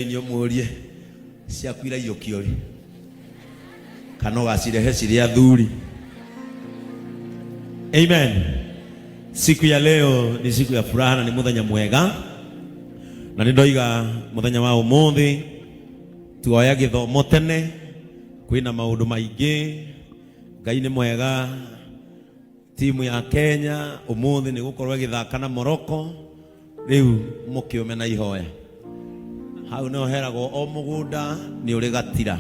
Nĩ ũmũrie ciaku iraiyũkio rĩ kana ũgacirehe cirĩ athuri. Amen. Siku ya leo ni siku ya furaha na ni muthenya mwega, na nĩ ndoiga muthenya wa umuthi tuoya gĩthomo tene, kwĩna maũndũ maingĩ. Ngai nĩ mwega. Timu ya Kenya umuthi nĩ gũkorwo ĩgĩthaka na Morocco. Rĩu mũkĩũme na ihoya hau nĩho heragwo o mũgũnda nĩ ũrĩ gatira.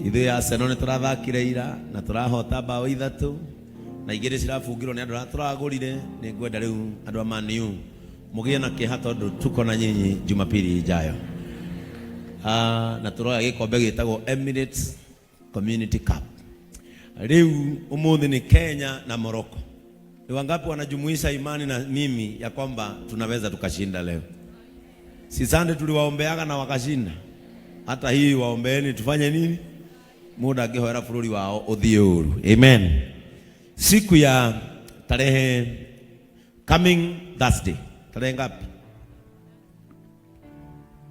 Ithuĩ Arsenal nĩ tũrathakire ira na tũrahota mbaũ 3 na igĩrĩ cirabungirwo nĩ andũ arĩa tũragũrire. Nĩ ngwenda rĩu andũ a Man U mũgĩe na kĩeha tondũ tuko na nyinyi Jumapili ijayo. Na tũroya gĩkombe gĩtagwo Emirates Community Cup. Rĩu ũmũthĩ nĩ Kenya na Morocco. Ni wangapi wanajumuisha imani na mimi ya kwamba tunaweza tukashinda leo? Si Sunday tuliwaombeaga na wakashinda? Hata hii waombeeni tufanye nini? Mundu angĩhoera bũrũri wao ũthiĩ ũru. Amen. Siku ya tarehe coming Thursday. Tarehe ngapi?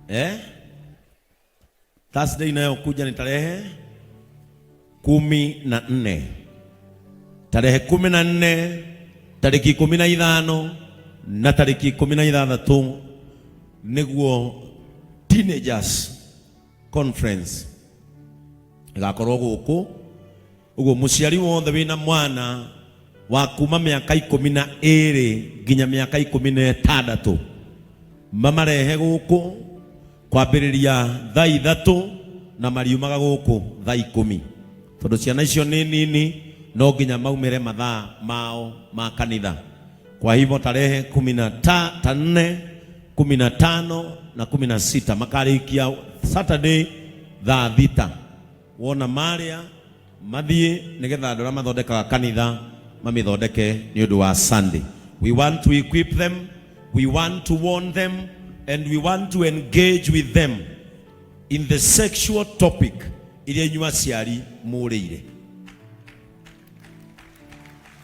Eh? Thursday inayokuja ni tarehe 14. Tarehe 14, tariki 15 na tariki 16 nĩguo teenagers conference ĩgakorwo gũkũ. Ũguo mũciari wothe wĩna mwana wa kuma mĩaka 12 nginya mĩaka 16 mamarehe gũkũ kwambĩrĩria thaa 3 na mariumaga gũkũ thaa 10, tondũ ciana icio nĩ nini, no nginya maumĩre mathaa mao ma kanitha. Kwa hivyo tarehe 14, 15 na 16 makarĩkia Saturday thaa 6. Wona marĩa mathiĩ nĩgetha andũ arĩa mathondekaga kanitha mamĩthondeke nĩ ũndũ wa Sunday. We want to equip them, we want to warn them, and we want to engage with them in the sexual topic iria inyuĩ aciari mũrĩire.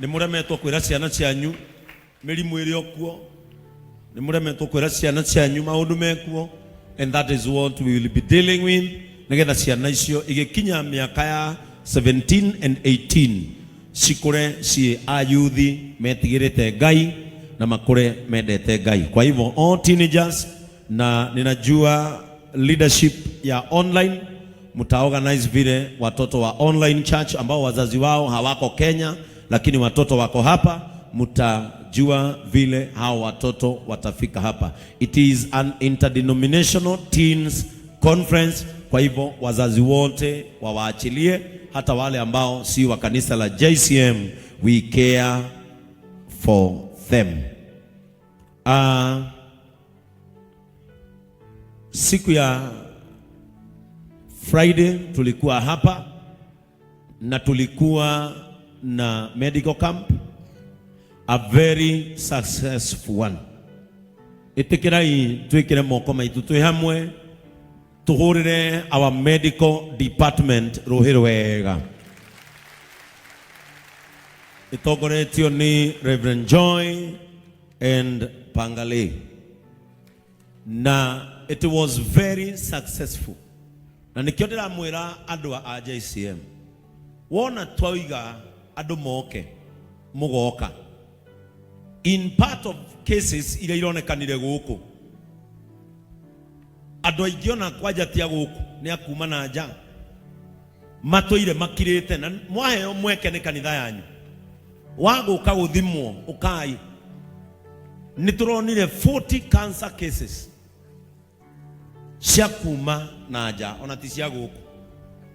Nĩ mũremetwo kwĩra ciana cianyu mĩrimũ ĩrĩ o kuo, nĩ mũremetwo kwĩra ciana cianyu maũndũ mekuo, and that is what we will be dealing with, nĩgetha ciana icio igĩkinya mĩaka ya 17 and 18 cikũre ciĩ ayuthi metigĩrĩte Ngai na makũre mendete Ngai. Kwa hivyo all teenagers, na ninajua leadership ya online mtaorganize vile watoto wa online church ambao wazazi wao hawako Kenya lakini watoto wako hapa, mtajua vile hao watoto watafika hapa. It is an interdenominational teens conference. Kwa hivyo wazazi wote wawaachilie, hata wale ambao si wa kanisa la JCM, we care for them. Siku ya Friday tulikuwa hapa na tulikuwa na medical camp, a very successful one. Ĩtĩkĩrai twĩkĩre moko maitũ twĩ hamwe tũhũrĩre our medical department rũhĩ rwega, ĩtongoretio nĩ Reverend Joy and Pangale, na it was very successful. Na nĩkĩo ndĩramwĩra andũ a JCM, wona twauga andũ moke, mũgoka. In part of cases iria ironekanire gũkũ, andũ aingĩ ona kwanja tia gũkũ nĩ akuma na nja matũire makirĩte, na mwaheo mweke nĩ kanitha yanyu wa gũka gũthimwo, ũkai. Nĩ tũronire 40 cancer cases cia kuma na nja, ona ti cia gũkũ.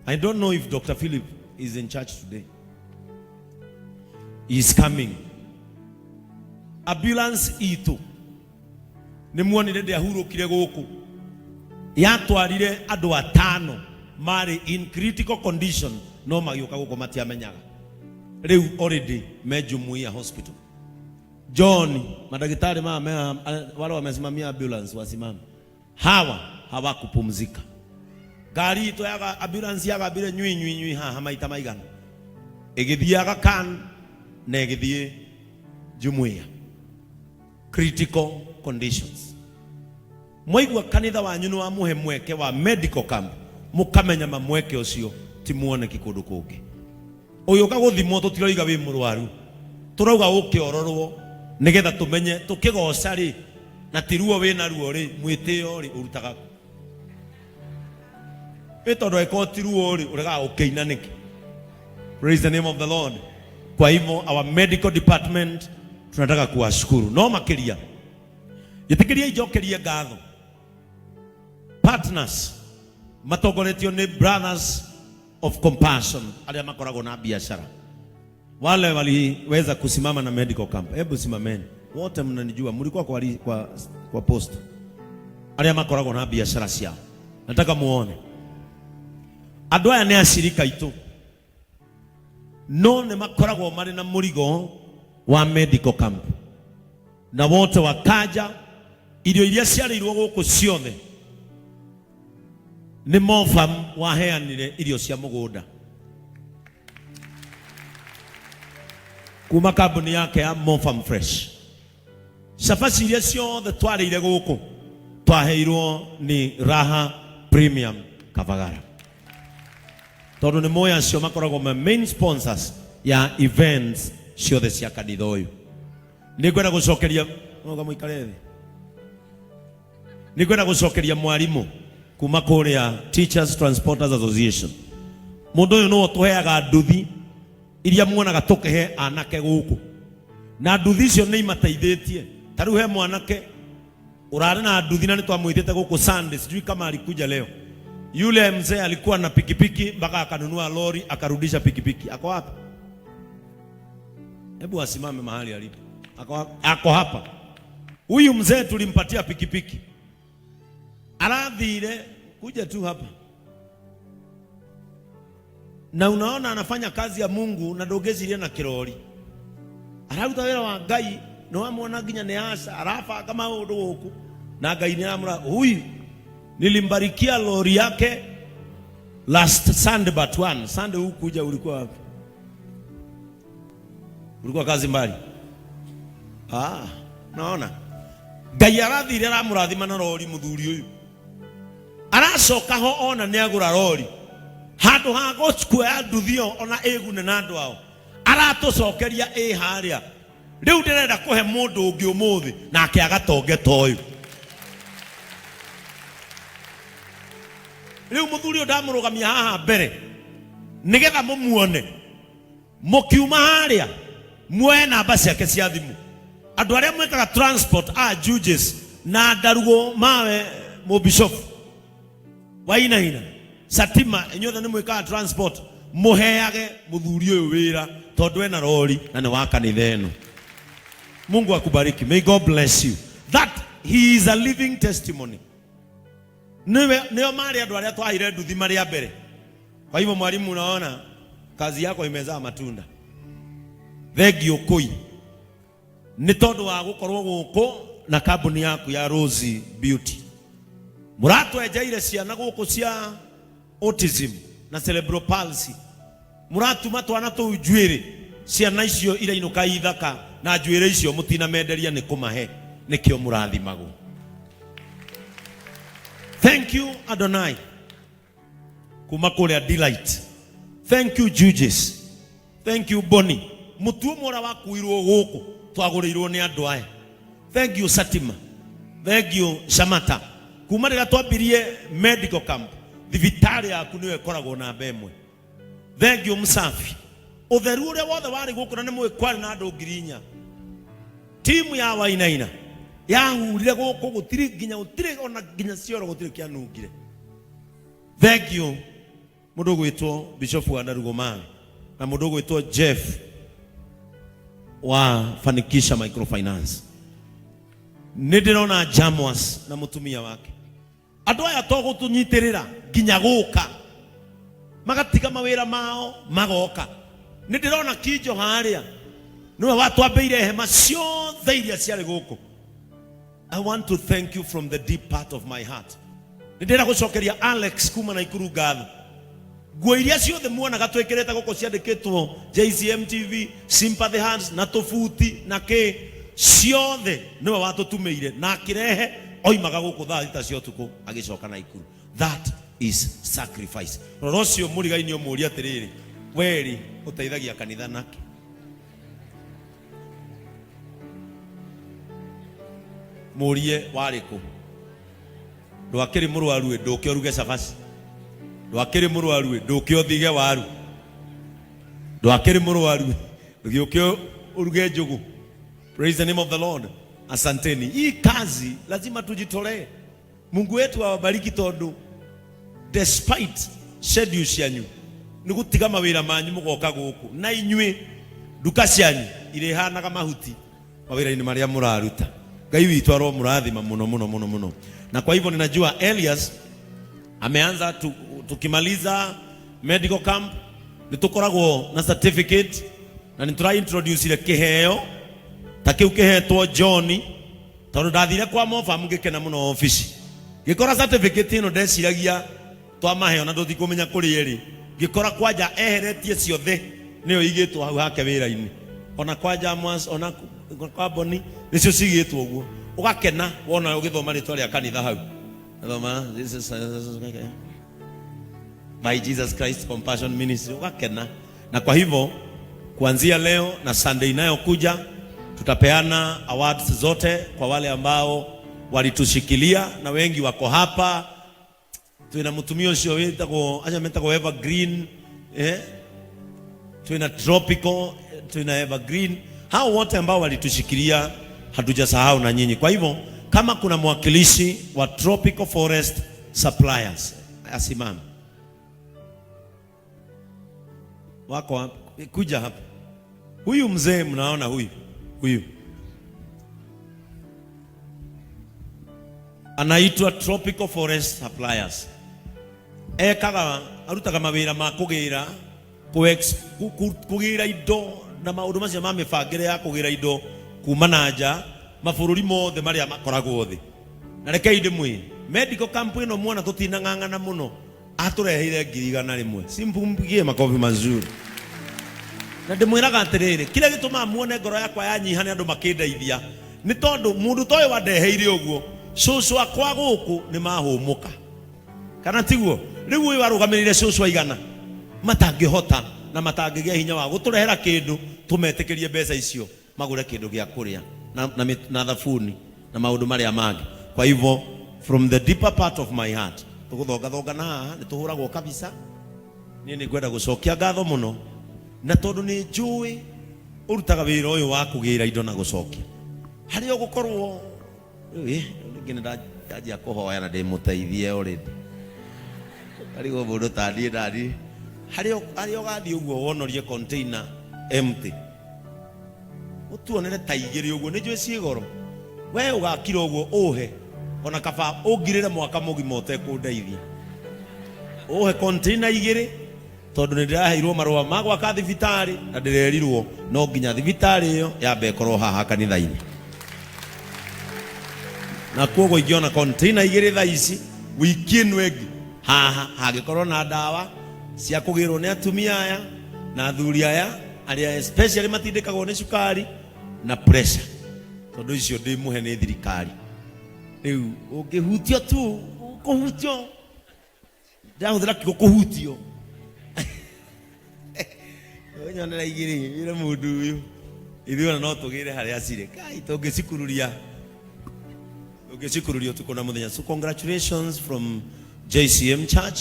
I don't know if Dr. Philip is in church today. He is coming. Ambulance itũ nĩ muonire ndĩahurũkire gũkũ, yatwarire andũ atano marĩ in critical condition, no magĩũka gũkũ matiamenyaga. Rĩu already me Jumuiya Hospital. John, madaktari mama wale wamesimamia ambulance wasimame. Hawa hawakupumzika. Ngari itũ yaga ambulance yagambire nyui nyui nyui haha maita maigana, ĩgĩthiĩ Aga Khan na ĩgĩthiĩ Jumuiya. Critical conditions. Mwaigua kanitha wanyu nĩ wamũhe mweke wa medical camp, mũkamenya ma mweke ũcio ti muoneki kũndũ kũngĩ. Ũgĩũka gũthimwo tũtiroiga wĩ mũrwaru, tũrauga ũke ũrorwo nĩgetha tũmenye tũkĩgoca rĩ na ti ruo wĩ naruo rĩ, mwĩtĩo rĩ ũrutaga kũ? Ĩ tondũ angĩkorwo ti ruo rĩ ũregaga gũkĩina nĩkĩ? Praise the name of the Lord. Kwa hivyo our medical department tunataka kuwashukuru no makiria ĩtĩkĩria njokerie ngatho partners matongoretio nĩ Brothers of Compassion arĩa makoragwo na biashara wale waliweza kusimama na medical camp. Hebu simameni wote, mnanijua, mlikuwa kwa post arĩa makoragwo na biashara ciao. Nataka muone andũ aya nĩ acirika itũ no nĩ makoragwo marĩ na mũrigo wa medical camp na wote wakaja irio iria ciarĩirwo gũkũ ciothe nĩ Mofam waheanire irio cia mũgũnda kuma kambuni yake ya Mofam Fresh. Cabaci iria ciothe twarĩire gũkũ twaheirwo nĩ Raha Premium Kavagara tondũ nĩ moĩ acio makoragwo ma main sponsors ya events ciothe cia kanitha ũyũ. Nĩ ngwenda gũcokeria mũga mũikare thĩ. Nĩ ngwenda gũcokeria mwarimũ kuma kũrĩa Teachers Transporters Association. Mũndũ ũyũ nĩwe ũtũheaga nduthi iria muonaga tũkĩhe anake gũkũ, na nduthi icio nĩ imateithĩtie. Ta rĩu he mwanake ũrarĩ na nduthi na nĩ twamwĩtĩte gũkũ Sunday, sijui kama alikuja leo. Yule mzee alikuwa na pikipiki mpaka akanunua lori akarudisha pikipiki. Ako wapi? Hebu asimame mahali alipo. Ako hapa. Huyu mzee tulimpatia pikipiki, arathire kuja tu hapa, na unaona anafanya kazi ya Mungu na ndũngĩciria na kĩrori, araruta wĩra wa Ngai nĩ wamwona nginya nĩ aca arabanga maũndũ gũkũ na Ngai nĩ aramũra. Huyu nilimbarikia lori yake last Sunday but one Sunday. Hukuja, ulikuwa wapi? Ulikuwa kazi mbali. Ah, naona Ngai arathire aramũrathima na rori. Mũthuri ũyũ aracoka ho ona nĩ agũra rori, handũ ha gũkuoya nduthi ĩyo ona ĩgune na andũ ao, aratũcokeria ĩ harĩa. Rĩu ndĩrenda kũhe mũndũ ũngĩ ũmũthĩ nake agatonge ta ũyũ. Rĩu mũthuri ũyũ ndamũrũgamia haha mbere nĩgetha mũmuone mũkiuma harĩa, muoe namba ciake cia thimũ. Andũ arĩa mwĩkaga transport a judges na ndarugo mawe, mũbishofu Wainaina, Satima, inyuothe nĩ mwĩkaga transport, mũheage mũthuri ũyũ wĩra tondũ ena rori na nĩ wa kanitha ĩno. Mungu akubariki. May God bless you. That he is a living testimony. Nĩwe nĩo marĩ andũ arĩa twaheire nduthi marĩ a mbere. Kwa hivyo mwalimu, unaona kazi yako imezaa matunda. Thengiũ kũi nĩ tondũ wa gũkorwo gũkũ na kambuni yaku ya Rose Beauty, mũratwenjeire ciana gũkũ cia autism na cerebral palsy, mũratuma twana tũu njuĩrĩ, ciana icio irainũka ithaka na njuĩrĩ icio mũtinamenderia nĩ kũmahe, nĩkĩo mũrathimagwo. Thank you Adonai kuma kũrĩa Delight. Thank you Judges. Thank you Bonnie. Mũtu ũmwe ũrĩa wakuirwo gũkũ twagũrĩirwo nĩ andũ aya. Thank you Satima. Thank you Shamata. Kuma rĩrĩa twambirie medical camp, thibitarĩ yaku nĩyo ĩkoragwo namba ĩmwe. Thank you Msafi. Ũtheru ũrĩa wothe warĩ gũkũ na nĩ mũĩ kwarĩ na andũ 4,000. Timu ya Wainaina yahurire gũkũ, gũtirĩ nginya, gũtirĩ ona nginya cioro, gũtirĩ kĩanungire. Thank you mũndũ ũgwĩtwo Bishop wa Ndarugũma na mũndũ ũgwĩtwo Jeff wa Fanikisha Microfinance. Nĩ ndĩrona Jamwas na mũtumia wake, andũ aya to gũtũnyitĩrĩra nginya gũka magatiga mawĩra mao magoka. Nĩ ndĩrona Kinjo harĩa, nĩwe watwambĩire hema ciothe iria ciarĩ gũkũ. I want to thank you from the deep part of my heart. Nĩ ndĩrenda gũcokeria Alex kuma Naikuru ngatho. Nguo iria ciothe muonaga twĩkĩrĩte gũkũ ciandĩkĩtwo JCM TV, Sympathy Hands na tũbuti na kĩ. Ciothe nĩwe watũtumĩire na akĩrehe, oimaga gũkũ thaa 6 cia ũtukũ agĩcoka Naikuru. That is sacrifice. Rora ũcio mũrigaini ũmũrie atĩrĩrĩ, werĩ ũteithagia kanitha nake? Mũrie warĩ kũ? Ndwakĩrĩ mũrwaru ĩ, ndũke ũruge cabaci. Ndwakĩrĩ mũrwaru ĩ, ndũke ũthige waru. Ndwakĩrĩ mũrwaru ĩ, ndũgĩũke ũruge njũgũ. Praise the name of the Lord. Asanteni. Hii kazi lazima tujitolee. Mungu wetu awabariki tondu despite schedule cianyu nĩ gũtiga mawĩra manyu mũgoka gũkũ na inyuĩ nduka cianyu irĩhanaga mahuti mawĩra-inĩ marĩa mũraruta. Ngai witũ aromũrathima mũno mũno mũno mũno. Na kwa hivyo ninajua Elias ameanza tukimaliza medical camp nĩ tũkoragwo na certificate na nĩ tũra introduce kĩheo ta kĩu kĩhetwo John, tondu ndathire kwa Mofam ngĩkena mũno ofici ngĩkora certificate ĩno ndeciragia twamaheo na tũtikũmenya kũrĩ ĩrĩ. Ngĩkora kwanja eheretie ciothe, nĩyo igĩtwo hau hake wĩra-inĩ, ona kwanja mwas, ona kwa Boni nĩcio cigĩtwo ũguo. Ũgakena wona ũgĩthoma rĩtwa rĩa kanitha hau. Thoma this is by Jesus Christ Compassion Ministry, ũgakena. Na kwa hivyo kuanzia leo na Sunday inayokuja tutapeana awards zote kwa wale ambao walitushikilia, na wengi wako hapa. Twina mutumia ucio witagwo, acio metagwo Evergreen, twina Tropical, twina Evergreen. Hao wote ambao walitushikilia hatujasahau na nyinyi. Kwa hivyo kama kuna mwakilishi wa Tropical Forest Suppliers asimame. Wako hapa, kuja hapa. Huyu mzee mnaona huyu, huyu anaitwa Tropical Forest Suppliers. Ekaga, arutaga mawĩra ma kũgĩra kũgĩra indo na maũndũ macio ma mĩbangĩre ya kũgĩra indo kuma na nja mabũrũri mothe marĩa makoragwo thĩ. Na rekei ndĩmwĩre, medical camp ĩno muona tũtinang'ang'ana mũno, atũreheire 100,000. Simpigie makofi mazuri. Na ndĩmwĩraga atĩrĩrĩ, kĩrĩa gĩtũmaga muone ngoro yakwa yanyiha nĩ andũ makĩndeithia nĩ tondũ mũndũ ta ũyũ wandeheire ũguo, cũcũ akwa gũkũ nĩ mahũmũka, kana tiguo? Rĩu ũyũ arũgamĩrĩire cũcũ aigana matangĩhota na matangĩgĩa hinya wa gũtũrehera kĩndũ, tũmetĩkĩrie mbeca icio magũre kĩndũ gĩa kũrĩa na thabuni na maũndũ marĩa mangĩ. Kwa hivyo from the deeper part of my heart, tũgũthongathonga na haha nĩ tũhũragwo kabisa. Niĩ nĩ ngwenda gũcokia ngatho mũno, na tondũ nĩ njũĩ ũrutaga wĩra ũyũ wa kũgĩra indo na gũcokia harĩa ũgũkorwo rĩu rĩngĩ nĩ ndanjia kũhoya na ndĩmũteithie already, arigwo mũndũ ta niĩ ndani harĩa ũgathiĩ ũguo wonorie container empty, ũtuonere ta igĩrĩ ũguo, nĩ njũĩ ciĩ goro, we ũgakira ũguo ũhe, ona kaba ũngirĩre mwaka mũgima ũtekũndeithia, ũhe container igĩrĩ, tondũ nĩ ndĩraheirwo marũa ma gwaka thibitarĩ na ndĩrerirwo no nginya thibitarĩ ĩyo yambe ĩkorwo haha kanitha-inĩ. Na koguo ingĩona container igĩrĩ thaa ici, wiki ĩno ĩngĩ haha hangĩkorwo na ndawa cia kũgĩrwo nĩ atumia aya na athuri aya arĩa especially matindĩkagwo nĩ cukari na pressure, tondũ icio ndĩmũhe nĩ thirikari. Rĩu ũngĩhutio tu kũhutio, ndĩrahũthĩra kiugo kũhutio, nyonera igĩrĩ ĩre mũndũ ũyũ, ithuĩ ona no tũgĩre harĩa cirĩ kai tũngĩcikururia, tũngĩcikururia ũtukũ na mũthenya. So congratulations from JCM Church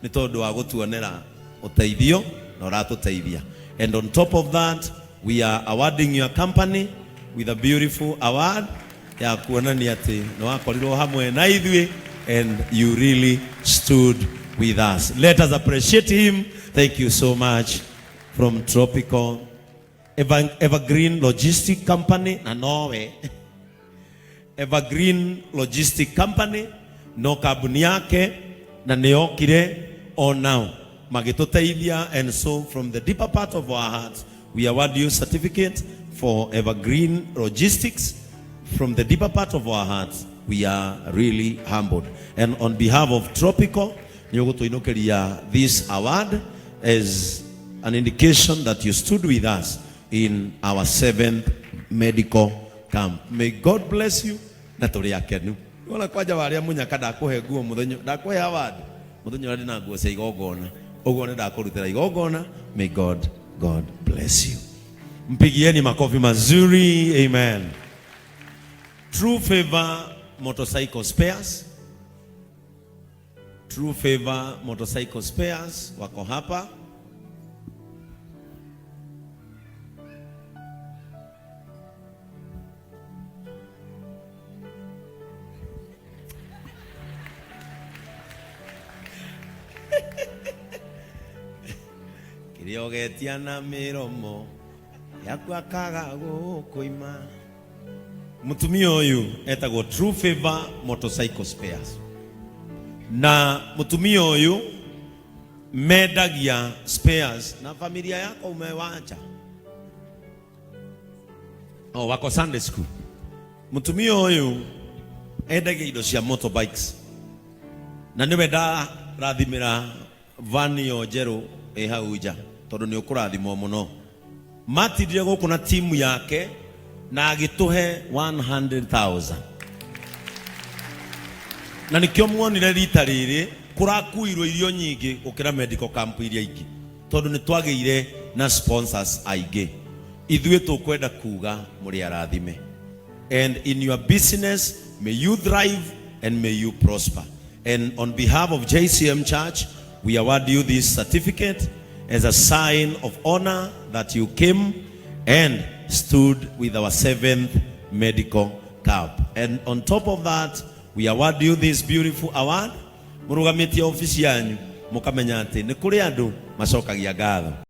nĩ tondũ wa gũtuonera ũteithio na ũratũteithia. And on top of that, we are awarding your company with a beautiful award ya kuonania atĩ nĩ wakorirwo hamwe na ithuĩ and you really stood with us. Let us appreciate him. Thank you so much from Tropical Evergreen Logistic Company. Na nowe Evergreen Logistic Company no kambuni yake na nĩyokire onao magĩtũteithia. And so from the deeper part of our hearts, we award you certificate for Evergreen Logistics. From the deeper part of our hearts, we are really humbled, and on behalf of Tropical, nĩ ũgũtũinũkĩria this award as an indication that you stood with us in our seventh medical Camp. May God bless you na tũrĩ akenu. Wona kwanja warĩa mũnyaka ndakũhe nguo mũthenya ndakũhe award mũthenya ũrĩa ndĩna nguo cia igongona ũguo nĩ ndakũrutĩra igongona. May God bless you. Mpigieni makofi mazuri. Amen. True Favor Motorcycle Spares. True Favor Motorcycle Spares wako hapa. Kĩrĩa ũgetia na mĩromo yaku akaga gũkũima. Mũtumia ũyũ etagwo True Favor Motorcycle Spares, na mũtumia ũyũ mendagia spares na familia yako umewacha. Oh, wako Sunday school. Mũtumia ũyũ endagia indo cia motorbikes na nĩwe ndarathimĩra van ĩyo njerũ ĩ hau nja tondũ nĩ ũkũrathimwo mũno. Matindire gũkũ na timu yake na agĩtũhe 100,000 na nĩkĩo muonire rita rĩrĩ kũrakuirwo irio nyingĩ gũkĩra medical camp iria ingĩ tondũ nĩ twagĩire na sponsors aingĩ. Ithuĩ tũkwenda kuga mũrĩ arathime, and in your business may you thrive and may you prosper. And on behalf of JCM Church, we award you this certificate as a sign of honor that you came and stood with our seventh medical camp. And on top of that, we award you this beautiful award. Mũrũgamĩtie ofici yanyu mũkamenya atĩ nĩ kũrĩ andũ macokagia ngatho.